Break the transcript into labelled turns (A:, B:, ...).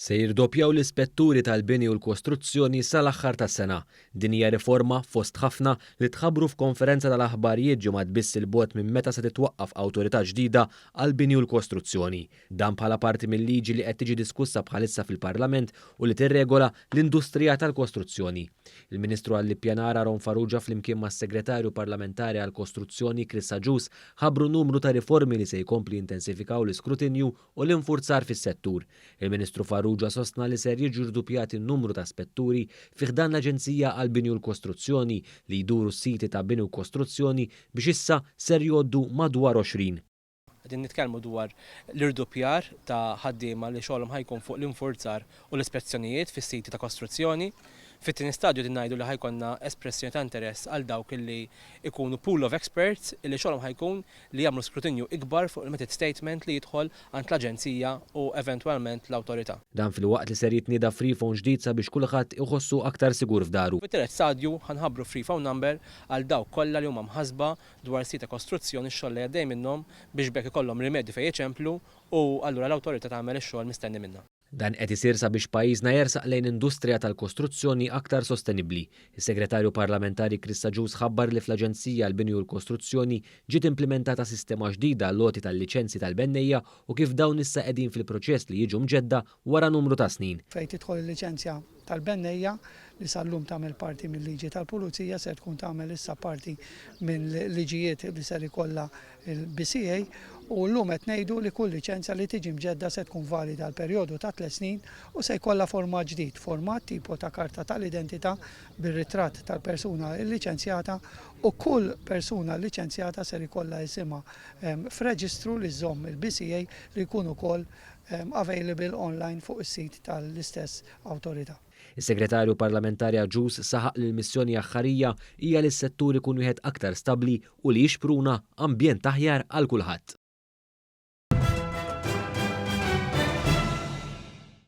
A: Se jirdoppjaw l-ispetturi tal-bini u l-kostruzzjoni sal-aħħar tas-sena. Din hija riforma, fost ħafna, li tħabbru f'konferenza tal-aħbarijiet ġimgħat biss 'il bogħod minn meta se titwaqqaf awtorità ġdida għall-bini u l-kostruzzjoni. Dan bħala parti mil-liġi li qed tiġi diskussa bħalissa fil-Parlament u li tirregola l-industrija tal-kostruzzjoni. Il-Ministru għall-Ippjanar Aaron Farrugia flimkien mas-Segretarju Parlamentari għall-Kostruzzjoni Chris Agius ħabbru numru ta' riformi li se jkompli jintensifikaw l-iskrutinju u l-infurzar fis-settur. Il-Ministru Farrugia sostna li ser jiġu rduppjati n-numru ta' spetturi fi ħdan l-Aġenzija għall-Bini u l-Kostruzzjoni li jduru s-siti ta' bini u kostruzzjoni biex issa ser jgħoddu madwar 20.
B: Qegħdin nitkellmu dwar l-irduppjar ta' ħaddiema li xogħolhom ħa jkun fuq l-infurzar u l-ispezzjonijiet fis-siti ta' kostruzzjoni. Fit-tieni stadju qegħdin ngħidu li ħa jkollna espressjoni ta' interess għal dawk li jkunu pool of experts li xogħolhom ħa jkun li jagħmlu skrutinju ikbar fuq il-method statement li jidħol għand l-Aġenzija u eventwalment l-Awtorità.
A: Dan filwaqt li ser jitnieda free phone ġdid sabiex kulħadd iħossu aktar sigur f'daru.
B: Fit-tielet stadju ħa nħabbru free phone number għal dawk kollha li huma mħassba dwar sit ta' kostruzzjoni x-xogħol li għaddej minnhom biex b'hekk ikollhom rimedju fejn iċemplu u allura l-Awtorità tagħmel ix-xogħol mistenni minnha.
A: Dan qed isir sabiex pajjiżna jersaq lejn industrija tal-kostruzzjoni aktar sostenibbli. Is-Segretarju Parlamentari Chris Agius ħabbar li fl-Aġenzija għall-Bini u l-Kostruzzjoni ġiet implimentata sistema ġdida għall-għoti tal-liċenzji tal-bennejja u kif dawn issa qegħdin fil-proċess li jiġu mġedda wara numru ta' snin.
C: Fejn tidħol il-liċenzja tal-bennejja li sal-lum tagħmel parti mil-liġi tal-Pulizija ser tkun tagħmel issa parti minn liġijiet li ser ikollha il-BCA u llum qed ngħidu li kull liċenzja li tiġi mġedda se tkun valida għal perjodu ta' 3 snin u se jkollha format ġdid, format tipo ta' karta tal-identità bir-ritratt tal-persuna liċenzjata u kull persuna liċenzjata ser ikollha isimha f'reġistru li żomm il-BCA li jkun ukoll available online fuq is-sit tal-istess awtorità.
A: Is-Segretarju Parlamentari Agius saħaq li l-missjoni aħħarija hija li s-settur ikun wieħed aktar stabbli u li jixpruna ambjent aħjar għal kulħadd.